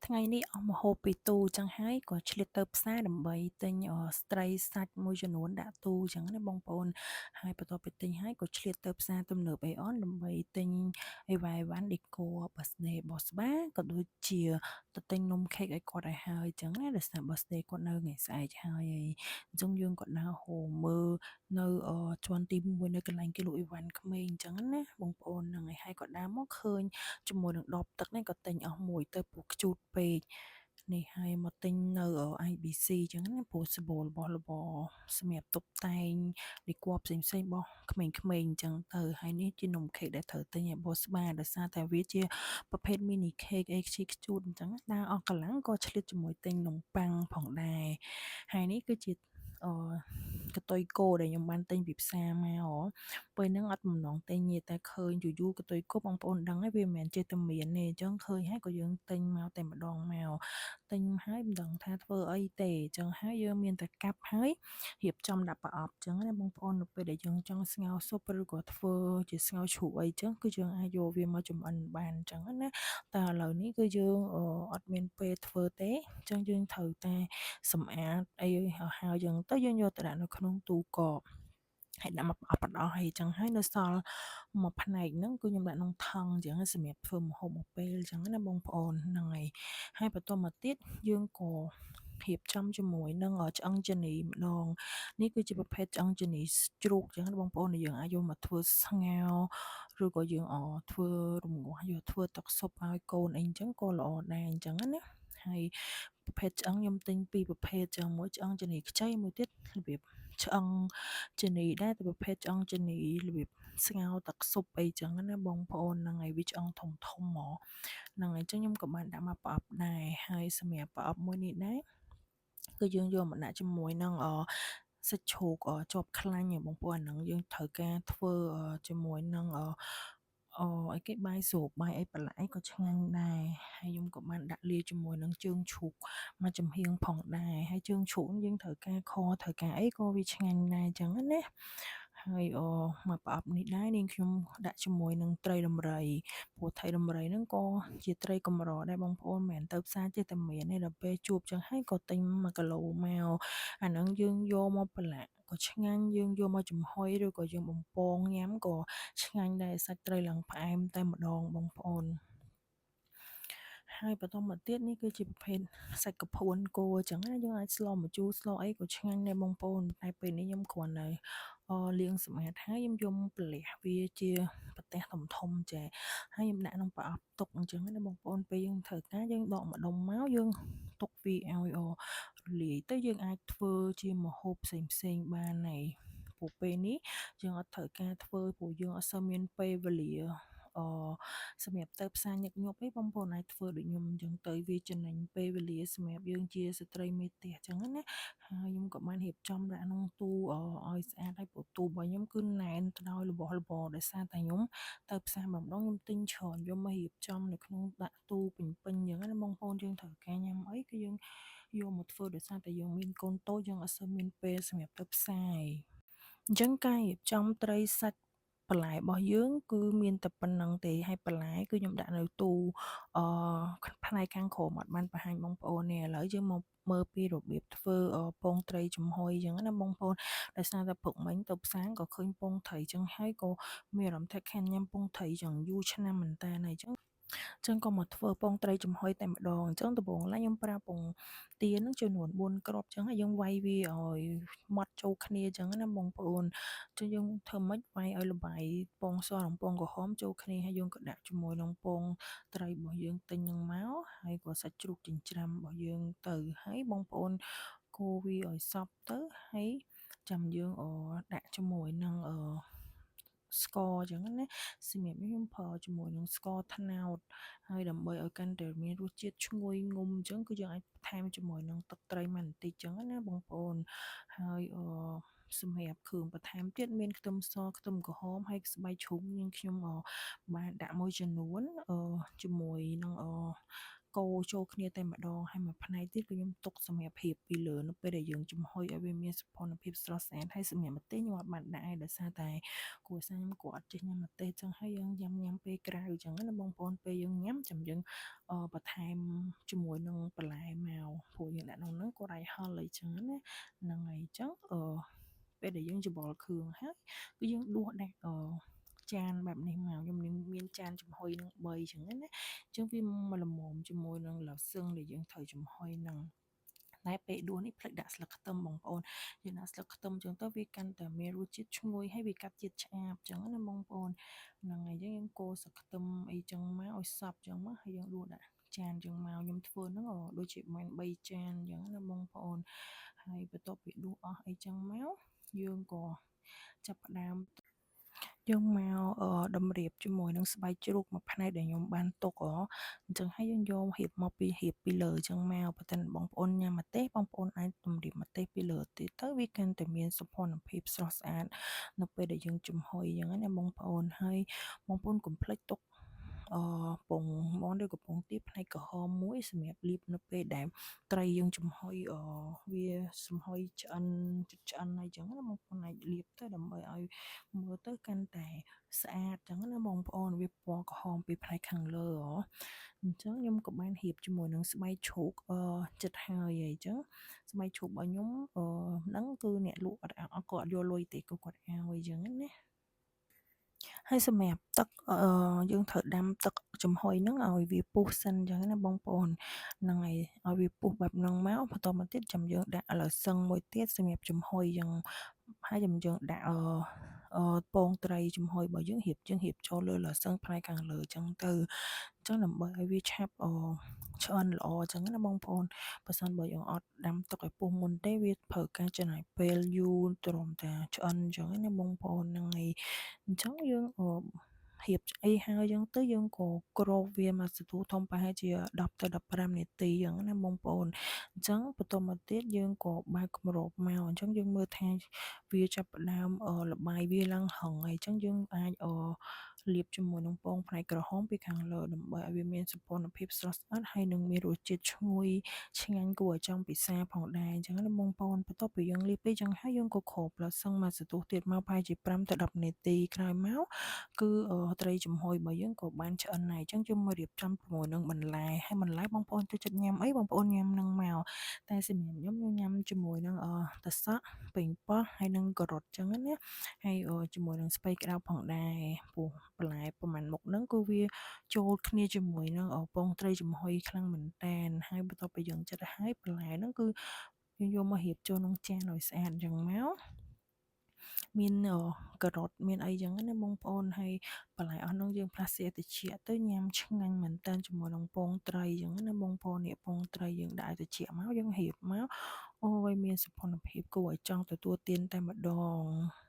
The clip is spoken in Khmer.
ថ្ងៃនេះអស់ម្ហូបពីទូចឹងហើយក៏ឆ្លៀតទៅផ្សារដើម្បីទិញត្រីសាច់មួយចំនួនដាក់ទូចឹងណាបងប្អូនហើយបន្ទាប់ពីទិញហើយក៏ឆ្លៀតទៅផ្សារទំនើបអេអនដើម្បីទិញអីវ៉ាអីវ៉ាន់ decor birthday របស់ស្បាក៏ដូចជាទៅទិញនំខេកឲ្យគាត់ឲ្យហើយចឹងណាដោយសារ birthday គាត់នៅថ្ងៃស្អែកហើយអញ្ចឹងយើងក៏ដើរហូរមើលនៅជាន់ទី1នៅកន្លែងគេលក់អីវ៉ាន់ក្មេងអញ្ចឹងណាបងប្អូនហ្នឹងហើយហើយក៏ដើរមកឃើញជាមួយនឹងដបទឹកនេះក៏ទិញអស់មួយទៅព្រោះខ្ជូតពេកនេះហើយមកទិញនៅ IBC អញ្ចឹងណាព្រោះសម្បូររបស់របរសម្រាប់តុបតែង decor ផ្សេងផ្សេងរបស់ក្មេងៗអញ្ចឹងទៅហើយនេះជានំខេកដែលត្រូវទិញឲ្យបោះស្បាដោយសារតែវាជាប្រភេទ mini cake អីខ្ជិះខ្ជូតអញ្ចឹងដើរអស់កម្លាំងក៏ឆ្លៀតជាមួយទិញនំប៉័ងផងដែរហើយនេះគឺជាអឺកតុយគោដែលខ្ញុំបានទិញពីផ្សារមកពេលហ្នឹងអត់បំណងទិញទេតែឃើញយូរយូរកតុយគោបងប្អូនដឹងហើយវាមិនមែនចេះតែមានទេអញ្ចឹងឃើញហើយក៏យើងទិញមកតែម្ដងមកទិញហើយមិនដឹងថាធ្វើអីទេអញ្ចឹងហើយយើងមានតែកាប់ហើយរៀបចំដាក់ប្រអប់អញ្ចឹងណាបងប្អូននៅពេលដែលយើងចង់ស្ងោរស៊ុបឬក៏ធ្វើជាស្ងោរជ្រូកអីចឹងគឺយើងអាចយកវាមកចម្អិនបានអញ្ចឹងណាតែឥឡូវនេះគឺយើងអត់មានពេលធ្វើទេអញ្ចឹងយើងត្រូវតែសម្អាតអីហើយយើងទៅយើងយកទៅដាក់នៅក្នុងទូកកហើយដាក់មកប្រអប់ប្រដោះហើយអញ្ចឹងហើយនៅសល់មួយផ្នែកហ្នឹងគឺខ្ញុំដាក់ក្នុងថង់អញ្ចឹងសម្រាប់ធ្វើម្ហូបមួយពេលអញ្ចឹងណាបងប្អូនហ្នឹងហើយហើយបន្តមកទៀតយើងក៏រៀបចំជាមួយនឹងឆ្អឹងជំនីម្ដងនេះគឺជាប្រភេទឆ្អឹងជំនីជ្រូកអញ្ចឹងបងប្អូនដែលយើងអាចយកមកធ្វើស្ងោរឬក៏យើងអធ្វើរំងាស់យកធ្វើទឹកស៊ុបឲ្យកូនអីអញ្ចឹងក៏ល្អដែរអញ្ចឹងណាហើយប្រភេទឆ្អឹងខ្ញុំទិញពីរប្រភេទចឹងមួយឆ្អឹងជំនីខ្ចីមួយទៀតរបៀបឆ្អឹងជំនីដែរតែប្រភេទឆ្អឹងជំនីរបៀបស្ងោរទឹកស៊ុបអីចឹងណាបងប្អូនហ្នឹងហើយវាឆ្អឹងធំធំហ្មងហ្នឹងហើយចឹងខ្ញុំក៏បានដាក់មកប្រអប់ដែរហើយសម្រាប់ប្រអប់មួយនេះដែរគឺយើងយកមកដាក់ជាមួយនឹងអសាច់ជ្រូកជាប់ខ្លាញ់បងប្អូនអាហ្នឹងយើងត្រូវការធ្វើជាមួយនឹងអអីគេបាយស្រូបបាយអីបន្លែក៏ឆ្ងាញ់ដែរហើយខ្ញុំក៏បានដាក់លាយជាមួយនឹងជើងជ្រូកមួយចំហៀងផងដែរហើយជើងជ្រូកយើងត្រូវការខត្រូវការអីក៏វាឆ្ងាញ់ដែរអញ្ចឹងណាហើយអមកប្រអប់នេះដែរនាងខ្ញុំដាក់ជាមួយនឹងត្រីដំរីព្រោះត្រីដំរីហ្នឹងក៏ជាត្រីកម្រដែរបងប្អូនមិនមែនទៅផ្សារចេះតែមានទេដល់ពេលជួបចឹងហើយក៏ទិញ1គីឡូមកអាហ្នឹងយើងយកមកប្រឡាក់ក៏ឆ្ងាញ់យើងយកមកចំហុយឬក៏យើងបំពងញ៉ាំក៏ឆ្ងាញ់ដែរសាច់ត្រីឡើងផ្អែមតែម្ដងបងប្អូនហើយបន្តមកទៀតនេះគឺជាប្រភេទសាច់កភួនគោអញ្ចឹងណាយើងអាចស្លម្ជូរស្លអីក៏ឆ្ងាញ់ដែរបងប្អូនតែពេលនេះខ្ញុំគ្រាន់តែលាងសម្អាតហើយខ្ញុំយកប្រលះវាជាប្រទេសធំធំចាហើយខ្ញុំដាក់ក្នុងប្រអប់ទុកអញ្ចឹងណាបងប្អូនពេលយើងត្រូវការយើងដកម្ដុំមកយើងទុកវាឲ្យរលាយទៅយើងអាចធ្វើជាម្ហូបផ្សេងផ្សេងបានហើយព្រោះពេលនេះយើងអត់ត្រូវការធ្វើព្រោះយើងអត់សូវមានពេលវេលាអសម្រាប់ទៅផ្សារញឹកញាប់អីបងប្អូនអាចធ្វើដូចខ្ញុំអញ្ចឹងទៅវាចំណេញពេលវេលាសម្រាប់យើងជាស្ត្រីមេផ្ទះអញ្ចឹងណាហើយខ្ញុំក៏បានរៀបចំដាក់ក្នុងទូឲ្យស្អាតហើយព្រោះទូរបស់ខ្ញុំគឺណែនទៅដោយរបស់របរដោយសារតែខ្ញុំទៅផ្សារម្ដងខ្ញុំទិញច្រើនយកមករៀបចំនៅក្នុងដាក់ទូពេញពេញអញ្ចឹងណាបងប្អូនយើងត្រូវការញ៉ាំអីគឺយើងយកមកធ្វើដោយសារតែយើងមានកូនតូចយើងអត់សូវមានពេលសម្រាប់ទៅផ្សារអញ្ចឹងការរៀបចំត្រីសាច់បន្លែរបស់យើងគឺមានតែប៉ុណ្្នឹងទេហើយបន្លែគឺខ្ញុំដាក់នៅទូអឺផ្នែកខាងក្រោមអត់បានបង្ហាញបងប្អូនទេឥឡូវយើងមកមើលពីរបៀបធ្វើពងត្រីចំហុយអញ្ចឹងណាបងប្អូនដោយសារតែព្រឹកមិញទៅផ្សារក៏ឃើញពងត្រីអញ្ចឹងហើយក៏មានអារម្មណ៍ថាខានញ៉ាំពងត្រីចឹងយូរឆ្នាំមែនតើអញ្ចឹងចឹងក៏មកធ្វើពងត្រីចំហុយតែម្ដងអញ្ចឹងដំបូងឡើយខ្ញុំប្រើពងទានឹងចំនួន4គ្រាប់អញ្ចឹងហើយយើងវាយវាឲ្យម៉ត់ចូលគ្នាអញ្ចឹងណាបងប្អូនអញ្ចឹងយើងធ្វើម៉េចវាយឲ្យល្បាយពងសនិងពងក្រហមចូលគ្នាហើយយើងក៏ដាក់ជាមួយនឹងពងត្រីរបស់យើងទិញនឹងមកហើយក៏សាច់ជ្រូកចិញ្ច្រាំរបស់យើងទៅហើយបងប្អូនកូរវាឲ្យសព្វទៅហើយចាំយើងដាក់ជាមួយនឹងអឺស្ករអញ្ចឹងណាសម្រាប់ខ្ញុំប្រើជាមួយនឹងស្ករត្នោតហើយដើម្បីឲ្យកាន់តែមានរសជាតិឈ្ងុយងុំអញ្ចឹងគឺយើងអាចបន្ថែមជាមួយនឹងទឹកត្រីមួយបន្តិចអញ្ចឹងណាបងប្អូនហើយអឺសម្រាប់គ្រឿងបន្ថែមទៀតមានខ្ទឹមសខ្ទឹមក្រហមហើយស្បែកជ្រូកនាងខ្ញុំបានដាក់មួយចំនួនអឺជាមួយនឹងអឺ កូរចូលគ្នាតែម្ដងហើយមួយផ្នែកទៀតគឺខ្ញុំទុកសម្រាប់រៀបពីលើនៅពេលដែលយើងចំហុយឲ្យវាមានសោភ័ណភាពស្រស់ស្អាតហើយសម្រាប់ម្ទេសខ្ញុំអត់បានដាក់ឯដោយសារតែគ្រួសារខ្ញុំគាត់អត់ចេះញ៉ាំម្ទេសចឹងហើយយើងញ៉ាំញ៉ាំពេលក្រៅចឹងណាបងប្អូនពេលយើងញ៉ាំចាំយើងបន្ថែមជាមួយនឹងបន្លែមកព្រោះយើងដាក់ក្នុងហ្នឹងក៏រៃហល់អីចឹងណាហ្នឹងហើយចឹងពេលដែលយើងច្បល់គ្រឿងហើយគឺយើងដួសដាក់ចានបែបនេះមកខ្ញុំនឹងមានចានចំហុយនឹង3ចឹងណាអញ្ចឹងវាមកល្មមជាមួយនឹងលសឹងដែលយើងត្រូវចំហុយនឹងតែពេលដួសនេះផ្លេចដាក់ស្លឹកខ្ទឹមបងប្អូនយើងដាក់ស្លឹកខ្ទឹមចឹងទៅវាកាន់តែមានរសជាតិឈ្ងុយហើយវាកាត់ជាតិឆ្អាបចឹងណាបងប្អូនហ្នឹងហើយយើងកូរស្លឹកខ្ទឹមអីចឹងមកឲ្យសព្វចឹងមកហើយយើងដួសដាក់ចានចឹងមកខ្ញុំធ្វើហ្នឹងដូចជាបាន3ចានចឹងណាបងប្អូនហើយបន្ទាប់ពីដួសអស់អីចឹងមកយើងក៏ចាប់ផ្ដើមយើងមកតម្រៀបជាមួយនឹងស្បែកជ្រូកមួយផ្នែកដែលខ្ញុំបានទុកអញ្ចឹងហើយយើងយករៀបមកពីរៀបពីលើអញ្ចឹងមកបើតែបងប្អូនញ៉ាំម្ទេសបងប្អូនអាចតម្រៀបម្ទេសពីលើទៀតទៅវាកាន់តែមានសោភ័ណភាពស្រស់ស្អាតនៅពេលដែលយើងចំហុយអញ្ចឹងណាបងប្អូនហើយបងប្អូនកុំភ្លេចទុកពងមាន់ឬកំពងទាផ្នែកក្រហមមួយសម្រាប់លាបនៅពេលដែលត្រីយើងចំហុយវាចំហុយឆ្អិនចិត្តឆ្អិនអីចឹងណាបងប្អូនអាចលាបទៅដើម្បីឲ្យមើលទៅកាន់តែស្អាតចឹងណាបងប្អូនវាពណ៌ក្រហមពីផ្នែកខាងលើអញ្ចឹងខ្ញុំក៏បានរៀបជាមួយនឹងស្បែកជ្រូកចិត្តហើយអីចឹងស្បែកជ្រូករបស់ខ្ញុំហ្នឹងគឺអ្នកលក់អត់គាត់អត់យកលុយទេគឺគាត់ឲ្យអញ្ចឹងណាហើយសម្រាប់ទឹកយើងត្រូវដាំទឹកចំហុយហ្នឹងឲ្យវាពុះសិនអញ្ចឹងណាបងប្អូនហ្នឹងហើយឲ្យវាពុះបែបហ្នឹងមកបន្តមកទៀតចាំយើងដាក់ឥឡូវសឹងមួយទៀតសម្រាប់ចំហុយអញ្ចឹងហើយចាំយើងដាក់ពងត្រីចំហុយរបស់យើងរៀបយើងរៀបចូលលើលសឹងផ្នែកខាងលើអញ្ចឹងទៅអញ្ចឹងដើម្បីឲ្យវាឆាប់ឆ្អិនល្អអញ្ចឹងណាបងប្អូនបើសិនបើយើងអត់ដាំទឹកឲ្យពុះមុនទេវាត្រូវការចំណាយពេលយូរទ្រាំតែឆ្អិនអញ្ចឹងណាបងប្អូនហ្នឹងហើយអញ្ចឹងយើងរៀបអីហើយអញ្ចឹងទៅយើងក៏គ្របវាមកសន្ទុះធំប្រហែលជា10ទៅ15នាទីអញ្ចឹងណាបងប្អូនអញ្ចឹងបន្តមកទៀតយើងក៏បើកគម្របមកអញ្ចឹងយើងមើលថាវាចាប់ផ្ដើមលបាយវាឡើងហឹងហើយអញ្ចឹងយើងអាចលាបជាមួយនឹងពងផ្នែកក្រហមពីខាងលើដើម្បីឲ្យវាមានសោភ័ណភាពស្រស់ស្អាតហើយនឹងមានរសជាតិឈ្ងុយឆ្ងាញ់គួរឲ្យចង់ពិសាផងដែរអញ្ចឹងណាបងប្អូនបន្ទាប់ពីយើងលាបពេលអញ្ចឹងហើយយើងក៏គ្របលសឹងមកសន្ទុះទៀតមកប្រហែលជា5ទៅ10នាទីក្រោយមកគឺត្រីចំហុយរបស់យើងក៏បានឆ្អិនហើយអញ្ចឹងយើងមករៀបចំជាមួយនឹងបន្លែហើយបន្លែបងប្អូនចូលចិត្តញ៉ាំអីបងប្អូនញ៉ាំនឹងមកតែសម្រាប់ខ្ញុំខ្ញុំញ៉ាំជាមួយនឹងតសក់ប៉េងប៉ោះហើយនឹងការ៉ុតអញ្ចឹងណាហើយជាមួយនឹងស្ពៃក្តៅផងដែរព្រោះបន្លែប្រហែលមុខហ្នឹងគឺវាចូលគ្នាជាមួយនឹងពងត្រីចំហុយខ្លាំងមែនតែនហើយបន្ទាប់ពីយើងចិត្តហើយបន្លែហ្នឹងគឺយើងយកមករៀបចូលក្នុងចានឲ្យស្អាតអញ្ចឹងមកមានការ៉ុតមានអីចឹងណាបងប្អូនហើយបន្លែអស់នោះយើងផ្លាស់ស៊ីតិចទៅញ៉ាំឆ្ងាញ់មែនតើជាមួយនឹងពងត្រីចឹងណាបងប្អូននេះពងត្រីយើងដាក់ឲ្យតិចមកយើងរៀបមកអូយមានសោភ័ណភាពគួរឲ្យចង់ទទួលទានតែម្ដង។